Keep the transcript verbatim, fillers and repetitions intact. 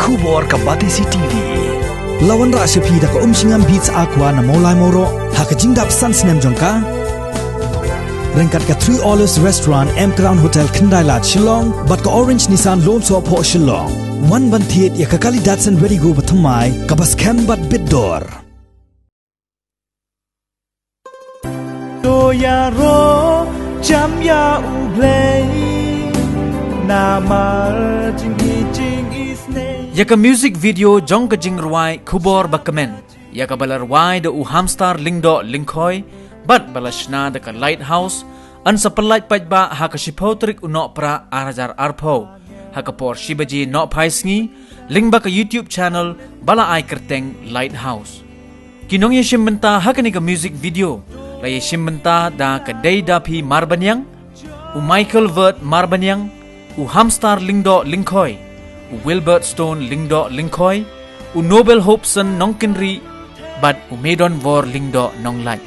Khubor ka Batesi T V. La wanrah sha phi da ka Umshngam Beats Aqua na Mawlai Mawroh ha ka jingdap san snem jong ka. Ryngkat ka Three Olives Restaurant, M Crown Hotel, Khyndailad, Shillong bad ka Orange Nissan Lone Sohphoh, Shillong. Wan ban thied ïa ka kali Datsun Redi-GO bathymmai kaba skhem bad bit dor. To ïaroh jam ïa U Blei namar jingïeit jingisynei. Ïa ka music video jong ka jingrwai Khubor Ba Kmen, ïa kaba la rwai da u Hamstar Lyngdoh Lyngkhoi bad ba la shna da ka Lighthouse, yn sa pyllait paidbah ha ka shiphew tarik u Nohprah ar hajar arphew, ha ka por shi baje nohphai sngi, lyngba ka YouTube channel ba la ai kyrteng Lighthouse. Ki nongïashim bynta ha kane ka music video la ïashim bynta da ka Deidaphi Marbaniang, u Michael Vert Marbaniang, u Hamstar Lyngdoh Lyngkhoi, u Wilbert Stone Lyngdoh Lyngkhoi, u Nobel Hopeson Nongkynrih bad u Medonvor Lyngdoh Nonglait.